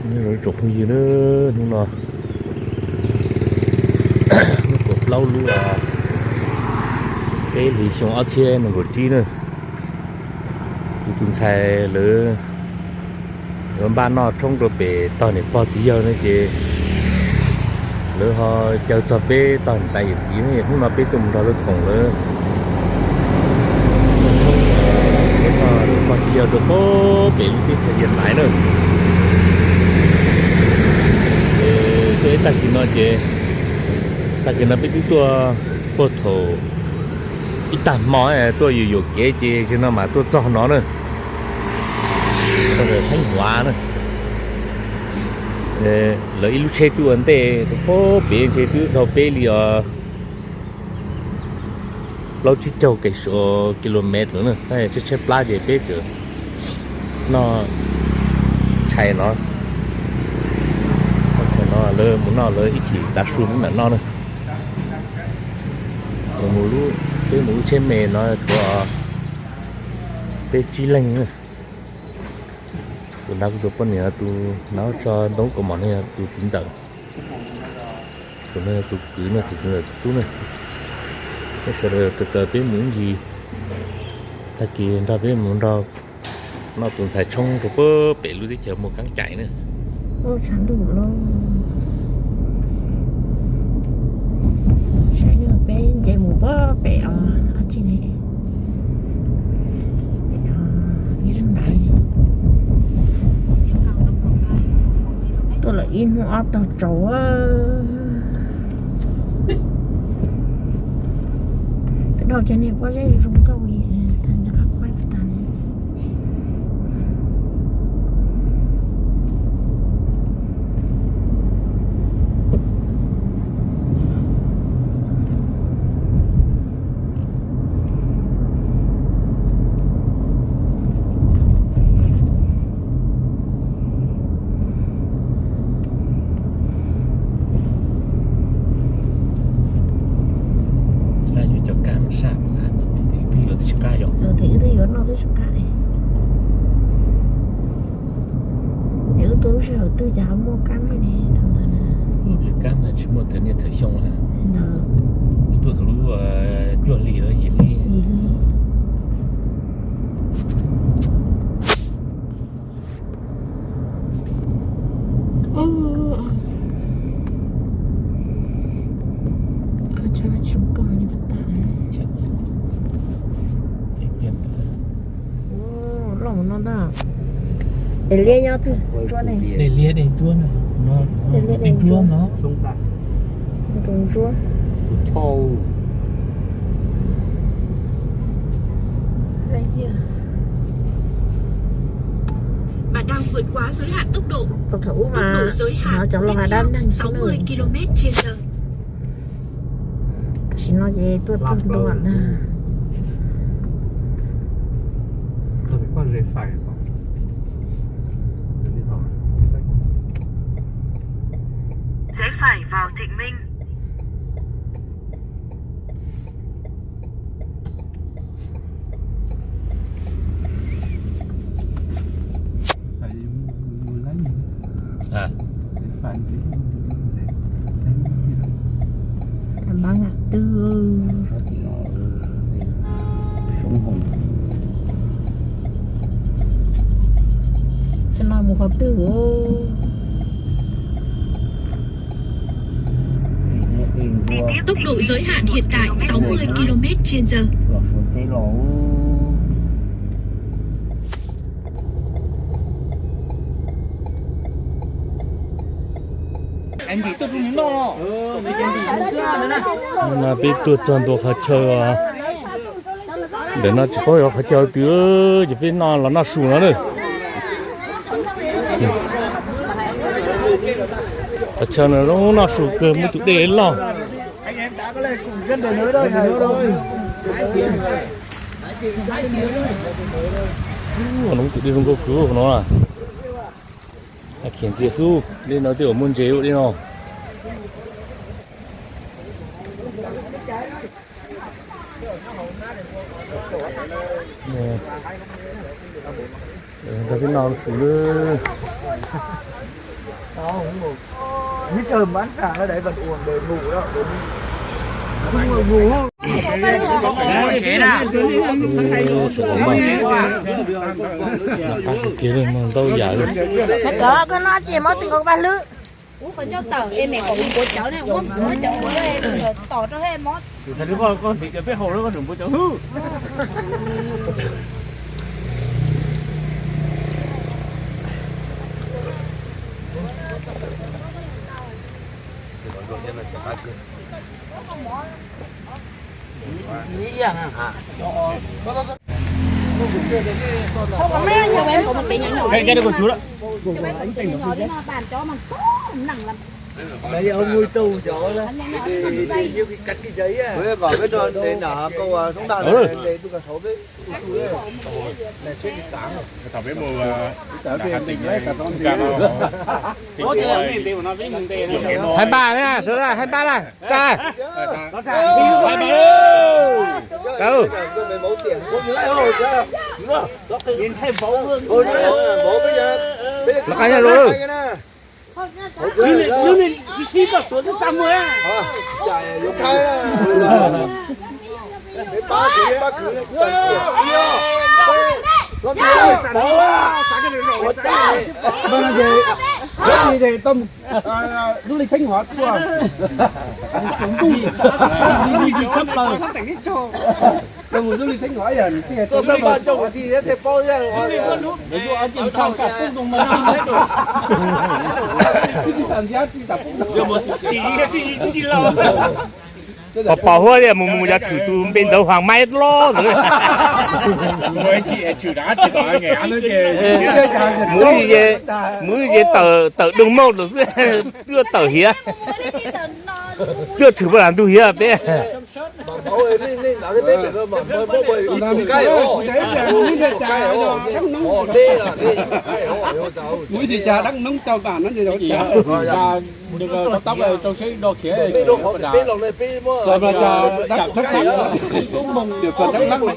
Nyob zoo tsoom phooj ywg na, hnub no lub kaum plaub lub peb hlis xyoo ob txhiab nees nkaum tsib na, kuv tus ntxhais lawv yuav npaj noj tshoob rau pem tog niam pog txiv yawg no ces lawv ho caw txog peb tog niam tais yawm txiv no, hnub no peb tuaj mus nrog lawv koom lawv peb tog niam pog txiv yawg rau pem lub teb chaws Yaj Laiv na. Ces tag kis no ces, tag kis no peb twb tuaj puag thaum ib tag hmo tuaj yuam yuam kev ces zaum no mas tuaj txog no na, Heev Huav na. Lawv ib lub tsheb twb ua ntej rau pem ntshe twb dhau peb li os plaub tsib caug kis lus mev na, tab sis tshaib plab ces peb txawm noj tshais no, tshais no lawv mus noj lawv ib chim tav su ntawm no na. Peb mus lub tsheb me no tshuav peb tsib leeg na. Tus nav kuv tus poj niam, tus nav tso ntoo kaus mom no yog tus txiv ntxawm, tus no yog tus kwv no, tus txiv ntxawm tus tub na. Peb sawv daws raws peb mus ib ntsis, tag kis nrog peb mus nrog noj tus ntxhais tshoob rau pem lub teb chaws Muas Kaab Cai na. Tshav ntuj lauj, saib peb nce mus puag pem os, dab tsi ne, ib leeg ntaiv tuaj lawm ib hnub ob tog tsaus. Tej dhau cov niag pob zeb zoo nkauj li, tag nrho qab quaj tas li. Yuav cov kab saj qab no, twb yuav twb tsis qab yom. Twb yuav noj twb tsis qab li. Es wb tuaj lub sij hawm twg cas ho muaj kab ne? Kab mas tsis muaj thaum niaj thaum xyoo na. Wb tuaj thaum lub cuaj hli los yim hli. Loj no ntag. Es liab nyob twg? Tus ntsuab no. Tus ntsuab. Bạn đang vượt quá giới hạn tốc độ. Tốc độ giới hạn ít nhất sáu mươi ki-lô-mét trên giờ. Tam sim no ces tuaj txog ntua ntag. Rẽ phải vào Thịnh Minh. Npab ngam twg. Cov no mus qhov twg? Tốc độ giới hạn hiện tại sáu mươi ki-lô-mét trên giờ. No peb tuaj txog ntua qhov chaw, ntawm no tsis paub yog qhov chaw twg, ces peb noj los noj su no na. Qhov chaw no zoo noj su kawg, muaj tus dej loj. Muaj tus dej zoo nkauj kawg no. Khiav ntxias xwb, dej no tej zaum muaj ntses ua dej no. Nrog peb noj su na. Nó không ngủ. Nít trời mát cả nó đấy, vẫn uống để ngủ đó, để ngủ. Không ngủ, ngủ. Kiag li mas ntau yam li. Mày cỡ con nó chỉ món tình con ba lưới. Ua qhov ncauj tawm es mẹ kom kuv puav cawv ne, muab muab cov ua tom rau he mob. Txhais li koj, koj ntim cov peb haus lawm koj tseem puav cawv hwb. Cái, cái đó còn chuột đó. Đấy, ông nuôi tù chó đó. Nhiều khi cắt cái giấy á. Với còn biết cho nên là câu, à, sống đàn này, để tôi cả số với. Tao biết mua, à, là hai tỉnh này, không cam đâu. Hai ba na, số là hai ba na. Trai. Trai. Trai. Lawv qab nyob zoo. Tao mus du lịch Thanh Hóa tuaj. Mus du lịch khắp nơi. Tao mus du lịch Thanh Hóa giờ. Tôi các bạn trong cuộc thi sẽ thêm bao giờ. Ví dụ anh chị Trang cả phút đồng mà năm hết rồi. Cái gì sản giá chị cả phút đồng. Pos pos huab tias mus mus yog tshwm tus npe ntawd Hoàng Maiv Loj ntawd. Mus ces, mus ces tawm, tawm Đông Mông lawm xwb, twb tawm hiav, twb tshwm puag lam ntug hiav peb. Muối xì chà Đắk Nông châu bản nó thì rồi. Đừng có tóc này trông sếp đo khiếp. Rồi mà chà, chà Đắk Nông, địa phận Đắk Nông.